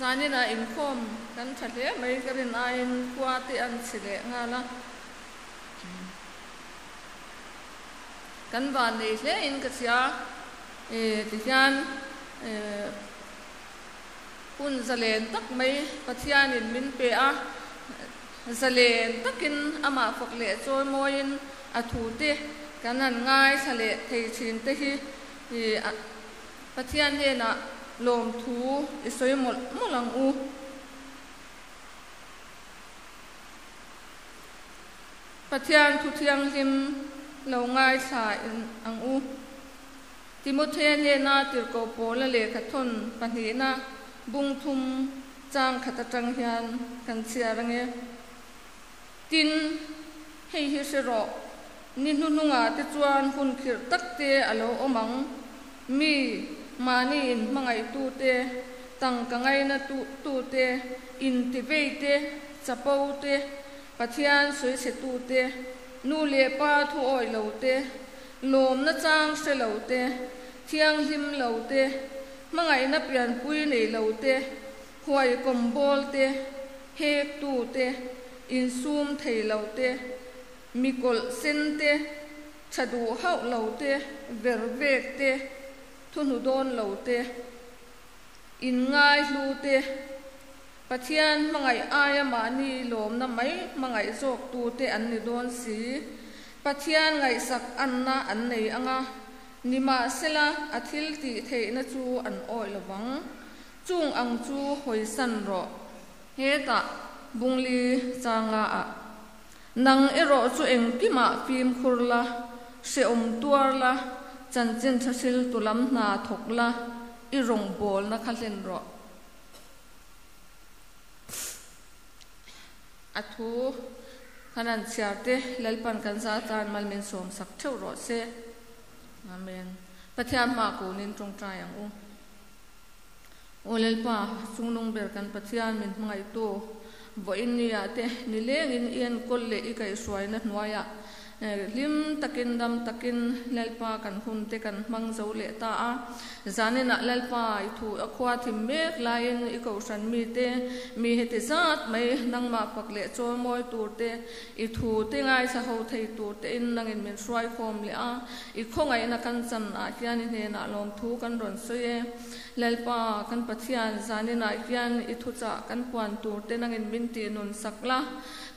Zaninah inkhawm kan tha hle mai ka rin aiin khua te an chhi leh nghal a. Kan van nei hle in ka chhia tihian hun zalen tak mai Pathianin min pe a, zalen takin amah fak leh chawimawiin a thute kan han ngaithla leh thei thin te hi Pathian hnenah lawmthu i sawi mawlh mawlh ang u. Pathian thu thianghlim lo ngaithla ang u. Timothea hnena tirhkoh Paula lehkha thawn pahnihna bung thum chang khat atang hian kan chhiar ange. Tin, hei hi hre rawh, ni hnuhnungah te chuan hun khirh tak te a lo awm ang. Mi, mahni inhmangaihtu te, tangka ngaina tu te, intivei te, chapo te, Pathian sawichhe tu te, nu leh pa thu awih lo te, lawmna chang hre lo te, thianghlim lo te, hmangaihna pianpui nei lo te, huai kawmbawl te, hek tu te, insum thei lo te, mi kawlh sen te, tha duh hauh lo te, ver vek te, thuhnu dawn lo te, inngaihlu te, Pathian hmangaih aia mahni lawmna mai hmangaih zawktute an ni dawn si. Pathian ngaihsak anna an nei ang a, nimahsela a thil tih theihna chu an awih lo vang. Chung ang chu hawisan rawh. Hetah Bungli changa ah nang erawh chu engkimah fimkhur la, hrehawm tuar la, chanchin thahril tu lam hna thawk la, i rawngbawlna kha hlen rawh. A thu kan han chhiar te Lalpan kan za atan mal min sawm sak theuh rawh se. Amen. Pathian hma kunin tawngtai ang u. Aw Lalpa, chungnung ber kan Pathian min hmangaihtu, vawiin nia te nilengin i enkawl leh i kaihhruaina hnuaiah Hlim takin dam takin Lalpa kan hun te kan hmang zo leh ta a. Zaninah Lalpa i thu a khua thim mek laiin i kohhran mite mi heti zat mai nangmah pak leh chawl mawi tur te, i thu te ngaithla ho thei tur tein nangin min hruai khawm leh a. I khawngaihna kan chan ah hian i hnenah lawmthu kan rawn sawi e. Lalpa kan Pathian zaninah hian i thuchah kan puan tur te nangin min tih nun sak la.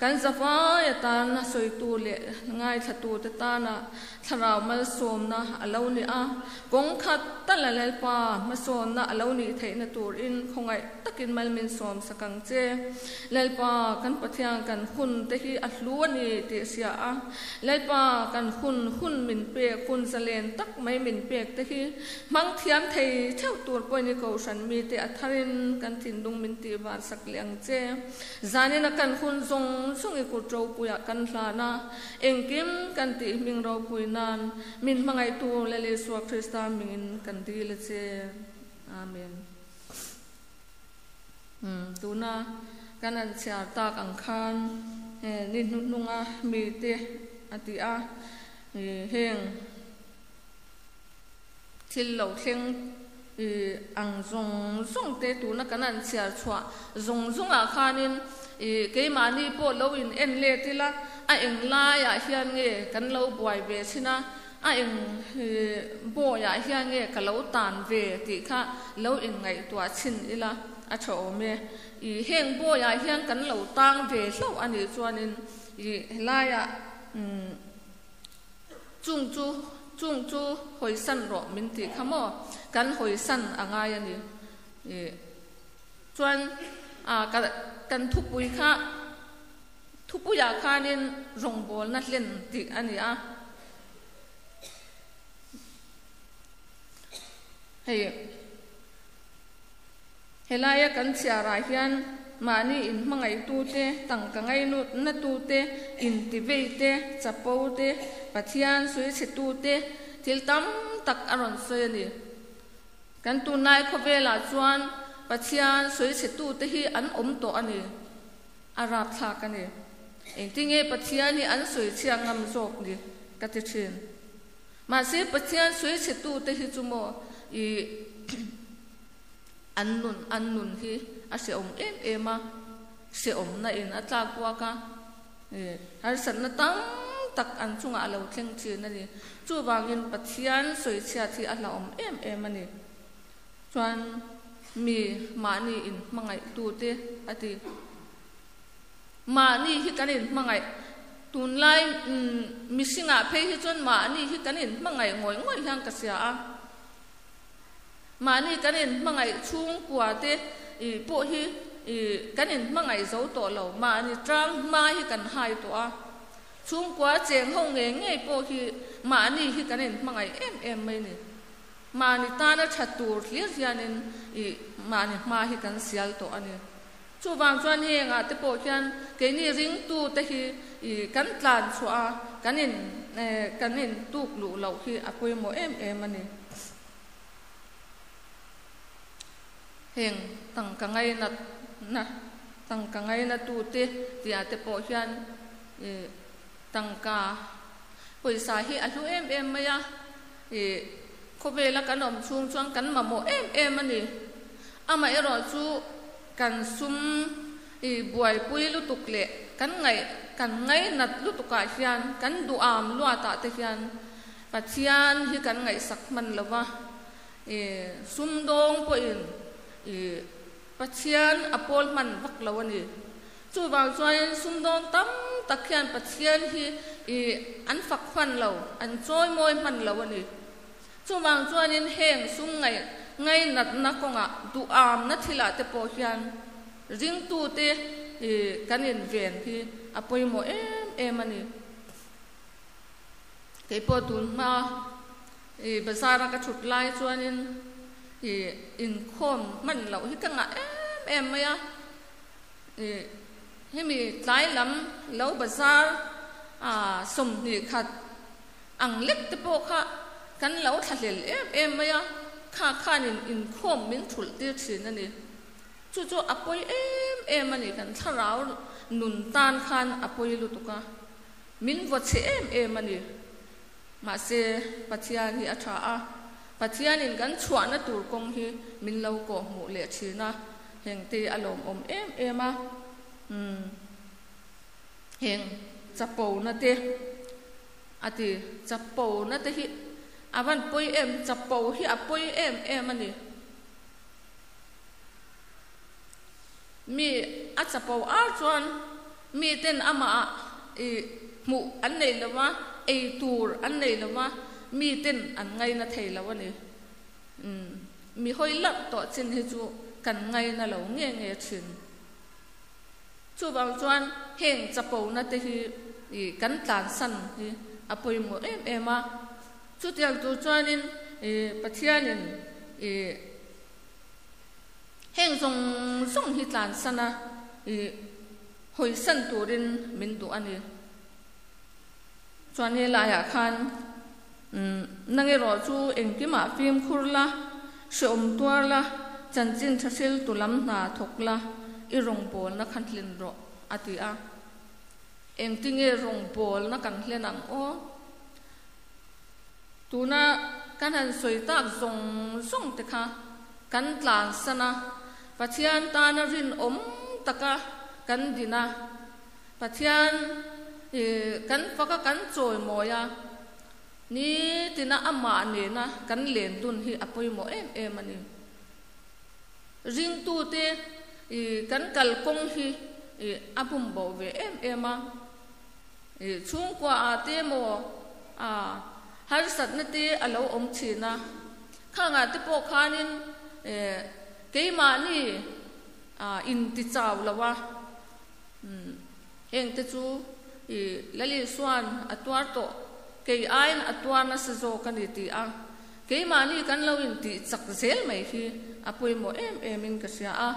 Kan zavai atan a sawitu leh ngaithlatute tana thlarau malsawmna a lo ni a, kawng khat tal a Lalpa hmasawnna a lo nih theihna turin khawngaih takin mal min sawm sak ang che. Lalpa kan Pathian kan hun te hi a hlu a ni tih hria a, Lalpa kan hun hun min pek hun zalen tak mai min pek te hi hmang thiam thei theuh tur pawhin i kohhran mite a tharin kan thinlung min tihvar sak leh ang che. Zanina kan hun zawng zawng i kut ropuiah kan hlan a, engkim kan tih hming ropui nan min hmangaihtu Lal Isua Krista mingin kan dil a che. Amen. Tuna kan han chhiar tak ang khan ni hnuhnunga mite a ti a, heng Thil lo thleng i ang zawng zawng te tuna kan han chhiar chhuah zawng zawngah khanin i keimahni pawh lo in en let ila a eng laiah hian nge kan lo buai ve thin a, a eng bawiah hian nge ka lo tan ve tih kha lo inngaihtuah chhin ila a tha awm e. I heng bawiah hian kan lo tang ve hlauh a nih chuanin i helaiah Chung chu, chung chu hawisan rawh min tih kha maw? Kan hawisan a ngai a ni. Ih, chuan ah ka kan thupui kha, thupuiah khanin rawngbawlna hlen tih a ni a. Hei. Helaia kan chhiarah hian mahni inhmangaihtute, tangka ngainatute, intiveite, chapote, Pathian suichhetute thil tam tak a rawn sawi a ni. Kan tunlai khawvelah chuan Pathian suichhetute hi an awm tawh a ni. A rapthlak a ni. Engtinge Pathian hi an sawichhia ngam zawk ni ka ti thin. Mahse Pathian suichhetute hi chu maw i. An nun an nun hi a hrehawm em em a, hrehawmna in a tlak buak a, harsatna tam tak an chungah a lo thleng thin a ni. Chuvangin Pathian sawichhiat hi a hlauhawm em em a ni. Chuan mi mahni in hmangaihtute a ti. Mahni hi kan in hmangaih. Tunlai mihringah phei hi chuan mahni hi kan in hmangaih ngawih ngawih hian ka hria a. Mahni kan in hmangaih chhungkua te pawh hi kan in hmangaih zo tawh lo. Mahni tang hma hi kan hai tawh a. Chhungkua cheng ho ngei ngei pawh hi mahni hi kan in hmangaih em em mai ni. Mahni tana tha tur hlir hianin mahni hma hi kan sial tawh a ni. Chuvang chuan hengah te pawh hian keini ringtute hi kan tlan chhuah a, kan in kan in tuk luh loh hi a pawimawh em em a ni. Heng tangka ngainatna, tangka ngainatute tihah te pawh hian tangka pawisa hi a hlu em em mai a, Khawvela kan awm chhung chuan kan mamawh em em a ni. Amaherawh chu kan sum i buaipui lutuk leh kan ngaih kan ngainat lutukah hian kan duham luatah te hian Pathian hi kan ngaihsak hman lo va, i sumdawng pawhin i Pathian a pawl hman vak lo a ni. Chuvang chuanin sumdawng tam tak hian Pathian hi i an fak hman lo, an chawimawi hman lo a ni. Chuvang chuanin heng sum ngaih ngainatna kawngah duhamna thilah te pawh hian ringtute i kan inven hi a pawimawh em em a ni. Kei pawh tun hma i bazar a ka thut lai chuanin i inkhawm hman loh hi ka ngah em em mai a. Hemi tlai lam lo bazar 21 ang lek te pawh kha kan lo thlahlel em em mai a, kha khanin inkhawm min thulh tir thin a ni. Chu chu a pawi em em a ni, kan thlarau nun tan khan a pawi lutuk a, min vaw chhe em em a ni. Mahse, Pathian hi a tha a, Pathianin kan chhuahna tur kawng hi min lo kawhhmuh leh thin a. Heng te a lawmawm em em a, umm heng chapo na te a ti, chapo na te hi a van pawi em, chapo hi a pawi em em a ni. Mi a chapo ar chuan mi ten amah ah i hmuh an nei lo va, ei tur an nei lo va, mi ten an ngaina thei lo a ni. Umm mi hawi larh tawh chin hi chu kan ngaina lo nge nge thin. Chuvang chuan heng chapona te hi i kan tlansan hi a pawimawh em em a. Chutiang tur chuanin i Pathianin i heng zawng zawng hi tlansan a i hawisan turin min duh a ni. Chuan helaiah khan Nang erawh chu engkimah fimkhur la, hreawm tuar la, chanchin tha hriltu lam hna thawk la, i rawngbawlna kha hlen rawh, a ti a. Engtinge rawngbawlna kan hlen ang aw? Tuna kan han sawi tak zawng zawng te kha kan tlansan a, Pathian tana rinawm taka kan din a, Pathian hi kan fak a, kan chawimawi a, nitina amah nena kan len dun hi a pawimawh em em a ni. Ringtute kan kalkawng hi a bumbo ve em em a, chhungkua ah te emaw harsatna te a lo awm thin a, khangah te pawh khanin keimahni intichau lo a. Heng te chu i Lal Isua'n a tuar tawh, kei aiin a tuar nasa zawk a ni ti a, keimahni kan lo intih chak zel mai hi a pawimawh em em in ka hria a.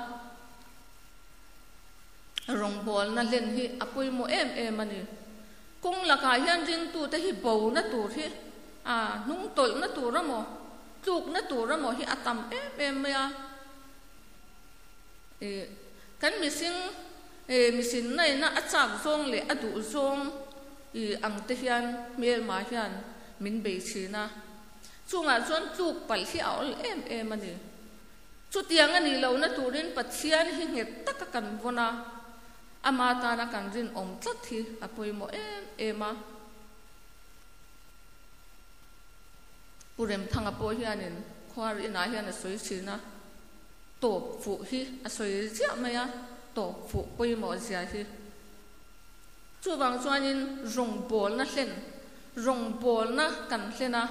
Rawngbawlna hlen hi a pawimawh em em a ni. Kawng lakah hian ringtute hi bona tur hi a hnungtawlhna tur emaw, tlukna tur emaw hi a tam em em mai a. Kan mihring mihrinnaina a chak zawng leh a duh zawng ang te hian hmelma hian min bei thin a, chungah chuan tluk palh hi a awl em em a ni. Chutiang a nih lohna turin Pathian hi nghet taka kan vawn a, ama tana kan rinawm tlat hi a pawimawh em em a. Pu Remthanga pawh hianin khuar inah hian a sawi thin a, tawp fuh hi a sawi ziah mai a, tawp fuh pawimawh zia hi. Chuvang chuanin rawngbawlna hlen, rawngbawlna kan hlen a.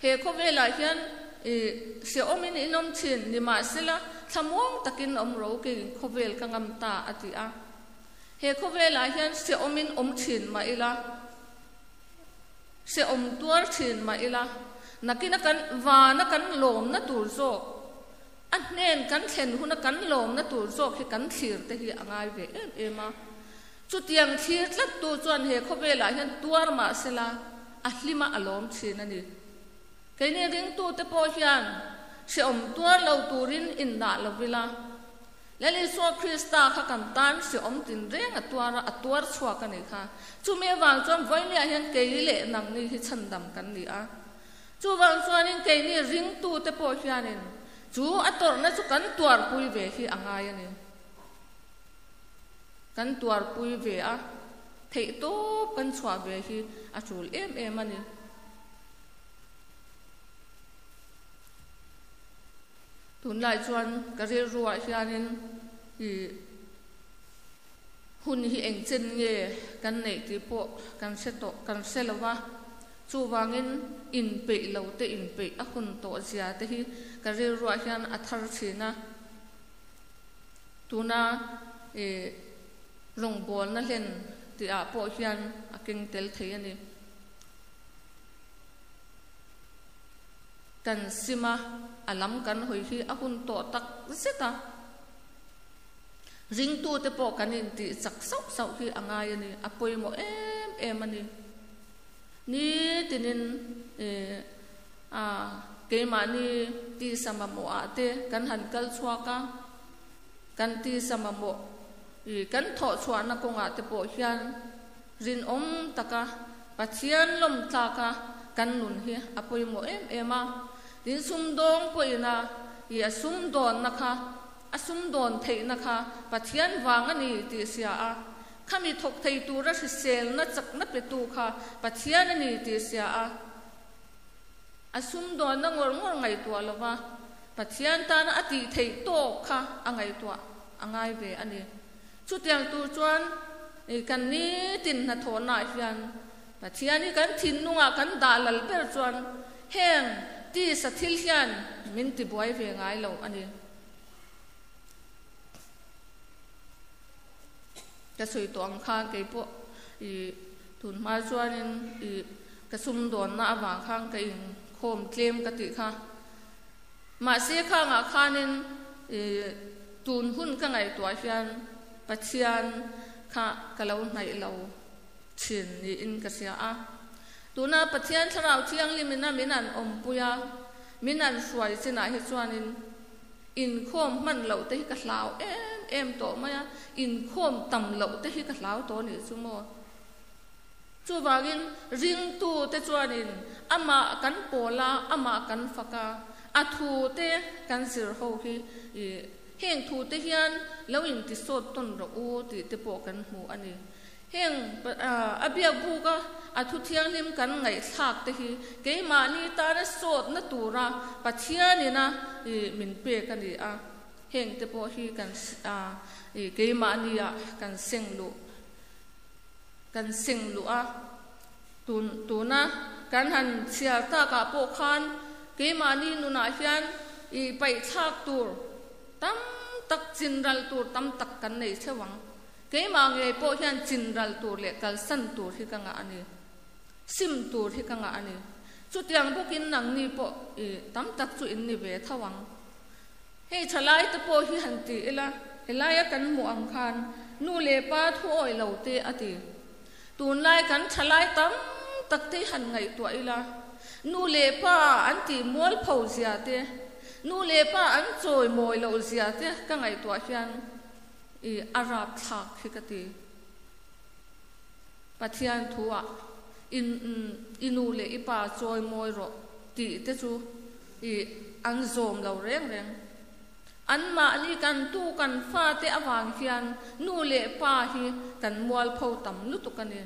He khawvelah hian i hrehawmin in awm thin, nimahsela thlamuang takin awm ro kei khawvel ka ngam ta, a ti a. He khawvelah hian hrehawmin awm thin mah ila, hrehawm tuar thin mah ila, nakina kan vana kan lawmna tur zawk, a hnen kan thlen huna kan lawmna tur zawk hi kan thlir te hi a ngai ve em em a. Chutiang thlir tlattu chuan he khawvelah hian tuar mah sela a hlima a lawm thin a ni. Keini ringtute pawh hian hrehawm tuar lo turin indah lo ila, Lal Isua Krista kha kan tan hrehawm tinreng a tuar a, a tuar chhuak a nih kha. Chumi avang chuan vawinia hian kei leh nangni hi chhandam kan ni a. Chuvang chuanin keini ringtute pawh hianin chu a tawrhna chu kan tuarpui ve hi a ngai a ni. Kan tuarpui ve a, theihtawp kan chhuah ve hi a tul em em a ni. Tunlai chuan ka rilruah hianin i hun hi engchen nge kan neih tih pawh kan hre tawh, kan hre lo va. Chuvangin inpeih lo te inpeih a hun tawh zia te hi ka rilruah hian a thar thin a. Tuna i rawngbawlna hlen tihah pawh hian a keng tel thei a ni. Kan sim a, a lam kan hawi hi a hun tawh tak zet a. Ringtute pawh kan intih chak sauh sauh hi a ngai a ni, a pawimawh em em a ni. Nitinin i a, keimahni tisa mamawhah te kan han kal chhuak a, kan tisa mamawh i kan thawh chhuahna kawngah te pawh hian rinawm taka Pathian lawm tlaka kan nun hi a pawimawh em em a. Tin, sumdawng pawhina i a sumdawnna kha, a sumdawn theihna kha Pathian vang a ni tih hria a, Khami thawk thei tura hriselna chakna petu kha Pathian a ni tih hria a, a sumdawnna ngawr ngawr ngaihtuah lova Pathian tana a tih theih tawk kha a ngaihtuah a ngai ve a ni. Chutiang tur chuan kan nitin hnathawhnaah hian Pathian hi kan thinlungah kan dah lal ber chuan heng tisa thil hian min tibuai ve ngai lo a ni. Ka sawi tawh ang khan kei pawh i tun hma chuanin i ka sumdawnna avang khan ka inkhawm tlem ka tih kha. Mahse khangah khanin i tun hun ka ngaihtuah hian Pathian kha ka lo hnaih lo thin niin ka hria a. Tuna Pathian Thlarau Thianghlim ina min an awmpui a, min an hruai chinah hi chuanin Inkhawm hman loh te hi ka hlau em em tawh mai a, inkhawm tam loh te hi ka hlau tawh nih chu maw. Chuvangin ringtu te chuanin amah kan pawl a, amah kan fak a, a thu te kan zir ho hi i heng thu te hian lo intisawt tawn rawh u tih te pawh kan hmu a ni. Heng a biak buk a, a thu thianghlim kan ngaihthlak te hi keimahni tana sawtna tura Pathianina min pek a ni a. Heng te pawh hi kan keimahnia kan seng luh kan seng luh a. Tun tuna kan han chhiar takah pawh khan keimahni nunah hian i paihthlak tur tam tak chinral tur tam tak kan nei theuh ang. Keimah ngei pawh hian chinral tur leh kalsan tur hi ka ngah a ni. Sim tur hi ka ngah a ni. Chutiang bawkin nangni pawh i tam tak chu in ni ve tho ang. Hei thalai te pawh hi han ti ila, helaia kan hmuh ang khan nu leh pa thu awih lo te a ti. Tunlai kan thalai tam tak te hi han ngaihtuah ila, nu leh pa an tih mualpho zia te, nu leh pa an chawimawi loh zia te ka ngaihtuah hian, I a rapthlak hi ka ti. Pathian thu ah i nu leh i pa chawi mawi rawh tih te chu I an zawm lo reng reng. Anmahni kan tu kan fate avang hian nu leh pa hi kan mualpho tam lutuk a ni.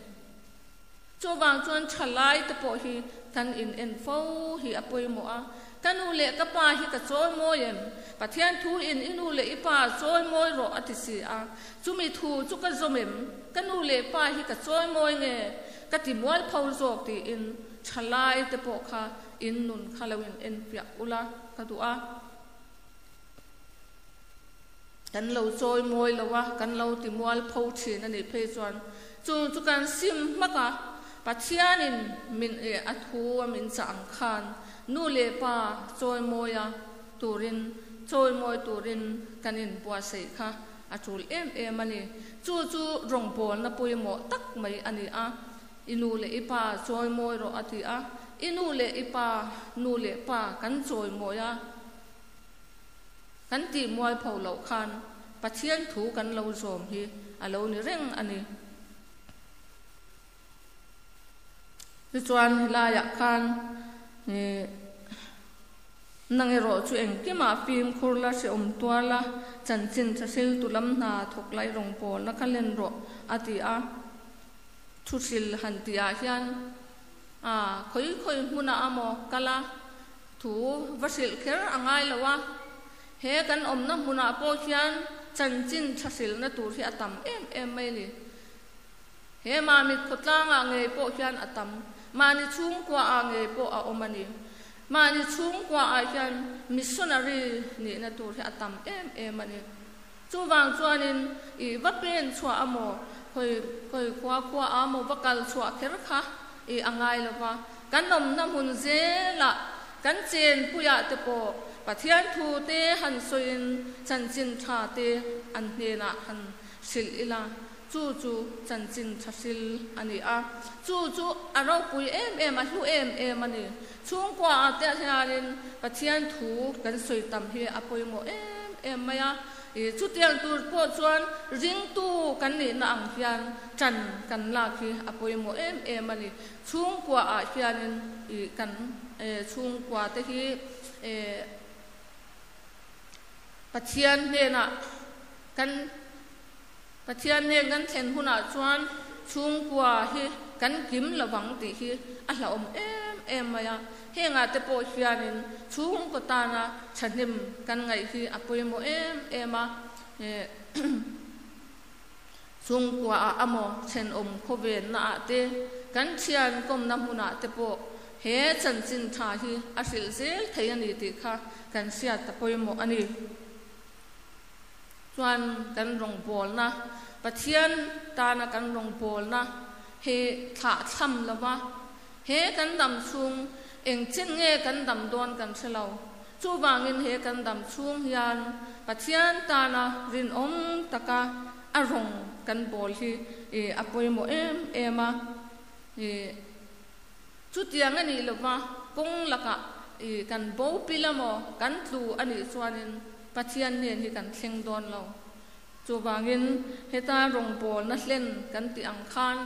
Chuvang chuan thalai te pawh hi kan in en fo hi a pawimawh a, ka nu leh ka pa hi ka chawimawi em? Pathian thu in i nu leh i pa chawimawi rawh a ti si a, chumi thu chu ka zawm em? Ka nu leh pa hi ka chawimawi nge? Ka ti mualpho zawk tiin thalai te pawh kha in nun kha lo in en fiah ula ka duh a. Kan lo chawi mawi lo a, kan lo ti mual pho thin a nih phei chuan chung chu kan sim hmak a, Pathianin min eh a thu a min chah ang khan nu leh pa chawi mawi a turin chawi mawi turin kan inbuatsaih kha a tul em em a ni. Chu chu rawngbawlna pawimawh tak mai a ni a, I nu leh i pa chawi mawi rawh a ti a, i nu leh i pa nu leh pa kan chawi mawi a. Kan tih mualpho loh khan Pathian thu kan lo zawm hi a lo ni reng a ni. Tichuan helaiah khan nang erawh chu engkimah fimkhur la, hrehawm tuar la, chanchin tha hriltu lam hna thawk lai rawng pawl la kha len rawh a ti a. Thuhril han tihah hian khawi khawi hmunah amaw kal a, Thu va hrilh kher a ngai lo a, he kan awmna hmunah pawh hian chanchin tha hrilhna tur hi a tam em em mai a ni. He Mamit khawtlangah ngei pawh hian a tam, mahni chhungkuaah ngei pawh a awm a ni. Mahni chhungkuaah hian missionary nihna tur hi a tam em em a ni. Chuvang chuanin i va pen chhuah a maw, khawi khawi khua khua a maw va kal chhuah kher kha i a ngai lo va, kan awmna hmun zelah kan chenpuiah te pawh Pathian thu te han sawiin chanchin tha te an hnenah han hrilh ila, chu chu chanchin tha hril a ni a, chu chu a ropui em em, a hlu em em a ni. Chhungkuaah te hianin Pathian thu kan sawi tam hi a pawimawh em em mai a, chutiang tur pawh chuan ringtu kan nihna ang hian ṭan kan lak hi a pawimawh em em a ni. Chhungkuaah hianin kan chhungkua te hi Pathian hnenah kan Pathian nen kan thlen hunah chuan chhungkua hi kan kim lovang tih hi a hlauhawm em em mai a. Hengah te pawh hianin chhungkaw tana thahnem kan ngaih hi a pawimawh em em a. Chhungkuaah amaw thenawm khawvennaah te, kan thian kawmna hmunah te pawh he chanchin tha hi a hrilh zel thei a ni tih kha kan hriat a pawimawh a ni. Chuan kan rawngbawlna, Pathian tana kan rawngbawlna hi thlah thlam lo va, he kan dam chhung engchin nge kan dam dawn kan hre lo. Chuvangin he kan dam chhung hian Pathian tana rinawm taka a rawng kan bawl hi a pawimawh em em a. Chutiang a nih lova kawng lakah kan bo pil amaw kan tlu a nih chuanin Pathian nen hi kan thleng dawn lo. Chuvangin heta rawngbawlna hlen kan tih ang khan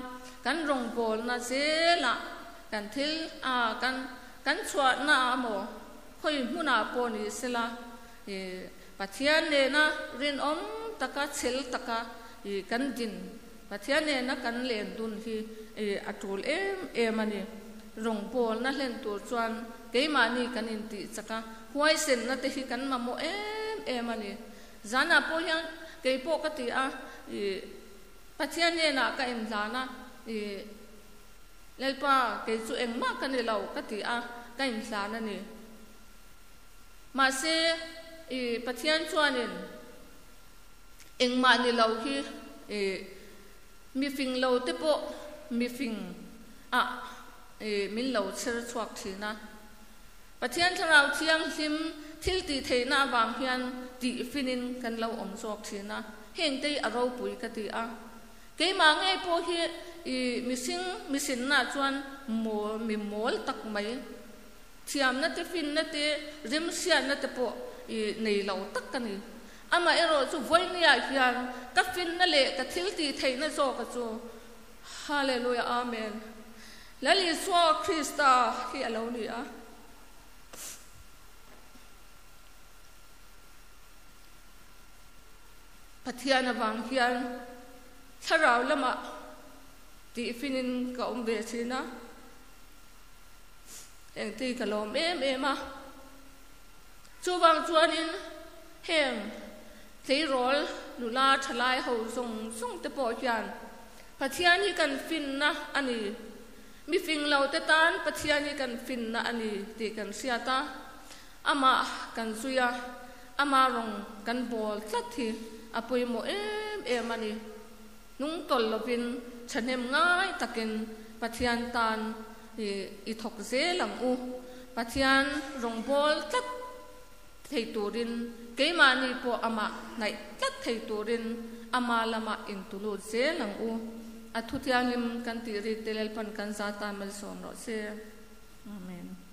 kan rawngbawlna zelah kan thil a kan kan chhuahna amaw khawi hmunah pawh ni sela Pathian nena rinawm taka chhel taka kan din Pathian nena kan len dun hi a tul em em a ni. Rawngbawlna hlen tur chuan keimahni kan intih chak a, huaisenna te hi kan mamawh em em a ni. Zanah pawh hian kei pawh ka ti a, Pathian nenah ka inhlan a, Lalpa kei chu engmah ka ni lo ka ti a, ka inhlan a ni. Mahse, Pathian chuanin Engmah ni lo hi i mi fing lo te pawh mi fing ah i min lo chher chhuak thin a. Pathian Thlarau Thianghlim thil tih theihna avang hian tih finin kan lo awm zawk thin a, heng te hi a ropui ka ti a. Keimah ngei pawh hi i mihring mihrinna chuan mawl mi mawl tak mai thiamna te finna te remhriatna te pawh i nei lo tak ka ni. Amaherawh chu vawinia hian ka finna leh ka thil tih theihna zawka chu Hallelujah Amen Lal Isua Krista hi a lo ni a. Pathian avang hian thlarau lamah tihfinin ka awm ve thin a, engti ka lawm em em a. Chuvang chuanin heng tleirawl nula thalai ho zawng zawng te pawh hian Pathian hi kan finna a ni, mi fing lo te tan Pathian hi kan finna a ni tih kan hriat a, amah kan zui a, ama rawng kan bawl tlat hi a pawimawh em em a ni. Hnung tawlh lovin thahnem ngai takin Pathian tan i thawk zel ang u. Pathian rawngbawl tlat thei turin keimahni pawh amah hnaih tlat thei turin ama lamah intulut zel ang u. A thuthianghlim kan tih rik te Lalpan kan za tan malsawm rawh se. Amen.